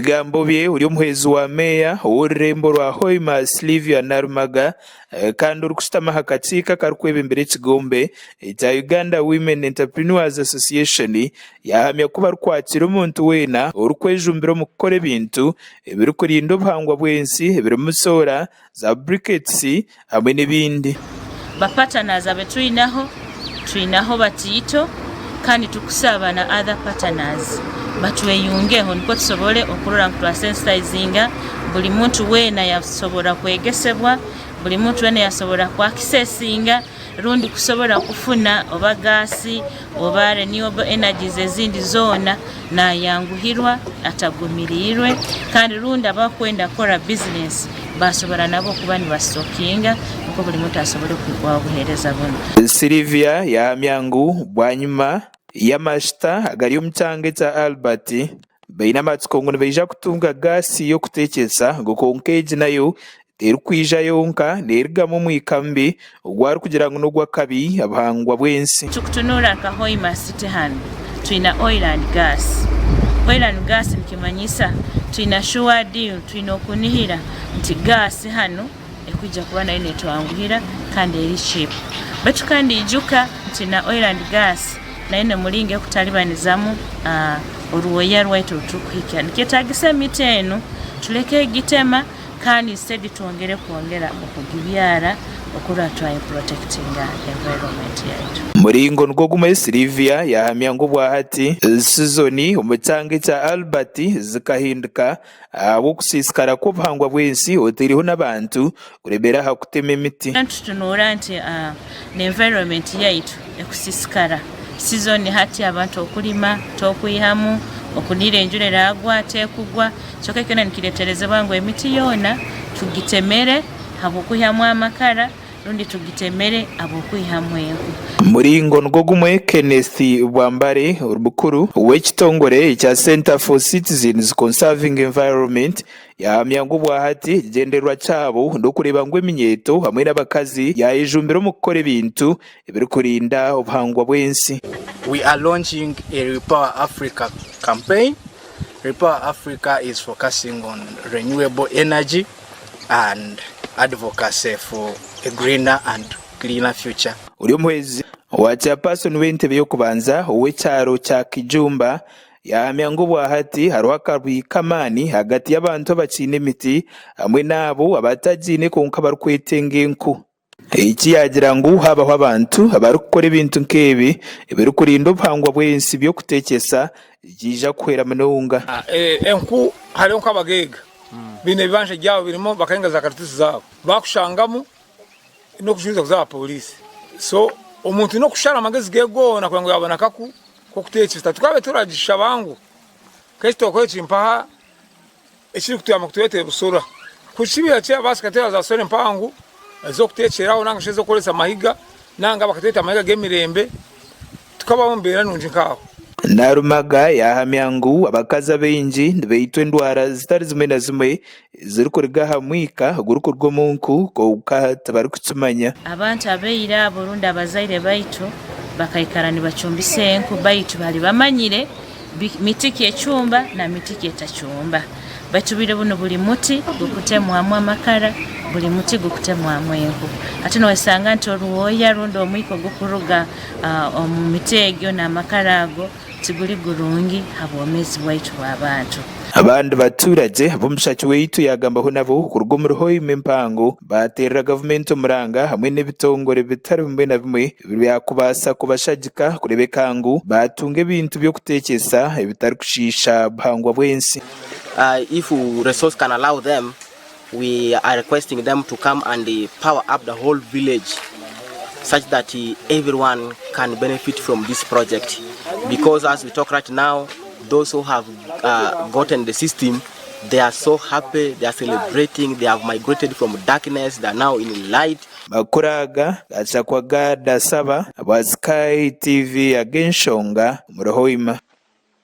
bigambo bye, ori omuhwezi wa meeya ow'orurembo rwa Hoima Sylvia Narumaga kandi orikushutama aha kakiiko akarikwebembera ekigombe ekya Uganda Women Entrepreneurs Association yaahamya ku barikwakira omuntu weena orikwejumbira omu kukora ebintu ebirikurinda obuhangwa bw'ensi ebirimu soora, za briquettes hamwe n'ebindi. Ba partners abetwinaho, twinaho batiito kandi tukusaba na other partners batweyungeho nikwo tusobole okurora ngu twasensitizinga buli muntu weena yasobora kwegesebwa, buli muntu weena yasobora ku accessinga rundi kusobora kufuna oba gaasi oba renewable energies ezindi zoona nayanguhirwa atagumiriirwe kandi rundi abakwenda kukora bizinesi basobora nabo kuba nibasitokinga nukwo buli muntu asobole kuhikwaho obuheereza bunu. Sylvia yahamya ngu bwanyima y'amashita agari omu kyanga ekya Albert, baine amatsiko ngu nibaija kutunga gaasi y'okuteekyesa ngu kwonka egi nayo Terikwija yonka, neerugamu omwika mubi ogu arikugira ngu n'ogw'akabi aha buhangwa bw'ensi. Tukutunuura nka Hoima City hanu twina oil and gas. Oil and gas nikimanyisa twina sure deal, twine okunihira nti gas hanu ekwija kuba nayo netwanguhira kandi eri cheap. Baitu kandi ijuka nti na oil and gas nayo nomuringo ekutalibanizamu orwoya rwaitu oruturukuhikya. Nikyetagisa emiti enu tuleke egitema. Kandi instead twongere kwongera okugibyara okurora twaye protectinga environment yaitu. Muringo nigwo gumwe Sylvia yahamya ngu obwahati sizoni omu kyanga ekya Albert zikahinduka ahabw'okusiisikara kw'obuhangwa bw'ensi oteireho n'abantu kuremeera aha kutema emiti. Nitutunuura nti na environment yaitu ekusiisikara, sizoni hati abantu okurima tokwihamu, okunira enjura eragwa tekugwa. Kyonka kyona nikireterezebwa ngu emiti yoona tugitemere habw'okwihamu amakara rundi tugitemere habw'okwihamu enku. Muringo nigwo gumwe, Kenneth Bwambare ori mukuru w'ekitongore ekya Centre for Citizens Conserving Environment yahamya ngu obwahati ekigyendererwa kyabo n'okureeba ngu eminyeeto hamwe n'abakazi yayejumbira omu kukora ebintu ebirikurinda obuhangwa bw'ensi. We are launching a Repower Africa campaign. Repower Africa is focusing on renewable energy and advocacy for a greener and cleaner future. Ori omuhwezi owa chairperson w'entebe y'okubanza ow'ekyaro kya Kijumba yahamya ngu obwahati hariho akabi k'amaani ahagati y'abantu abakiine emiti hamwe n'abo abatagiine kwonka barikwetenga enku. Eki yaagira ngu haabaho abantu abarikukora ebintu nk'ebi ebirikurinda obuhangwa bw'ensi by'okuteekyesa nikiija kuhwera munonga. Enku hariho nk'abagaiga baine ebibanja byabo birimu bakahinga za karitusi zaabo bakushangamu n'okujuriza kuza aha pooriisi so omuntu n'okushara amagezi ge goona kugira ngu yabona akaku k'okuteekyesa tukabe turagishaba ngu nk'ekitookora eki mpaha Ekirikutuyamba kutureetera busura. Ku kibiira kirabaasika teera za sora empango ez'okuteekyeraho nanga shi ez'okukoresa amahiga nanga bakatureetera amahiga g'emirembe tukabaho omu mbeera nungi nk'aho. Narumaga yaahamya ngu abakazi abaingi nibaitwa endwara zitari zimwe na zimwe ezirikuruga aha mwika ogurikuruga omu nku kwonka tibarikukimanya. Abantu abaira abo rundi abazaire baitu bakaikara nibacumbisa enku baitu bali bamanyire Miti ki ecumba na miti ki etacumba. Baitu bwire bunu buli muti gukutemwamu amakara, buli muti gukutemwamu enku. Hati nowesanga nti orwoya rundi omwika ogukuruga omu miti egyo n'amakara ago tiguli gurungi ha bwomeezi bwaitu bw'abantu. Abandi baturagye abu omushaki waitu yaagambaho nabo kuruga omuri Hoima empango baateerera gavumenti omuranga hamwe n'ebitongore bitari bimwe na bimwe ebyakubaasa kubashagika kureebeka ngu baatunga ebintu by'okuteekyesa ebitarikushiisha buhangwa bw'ensi. If resource can allow them, we are requesting them to come and power up the whole village such that everyone can benefit from this project because as we talk right now, those who have gotten the system, they are so happy, they are celebrating, they have migrated from darkness, they are now in light. Amakuru aga gashakwa Gad Asaba, habwa Sky TV ag'enshonga omuri Hoima.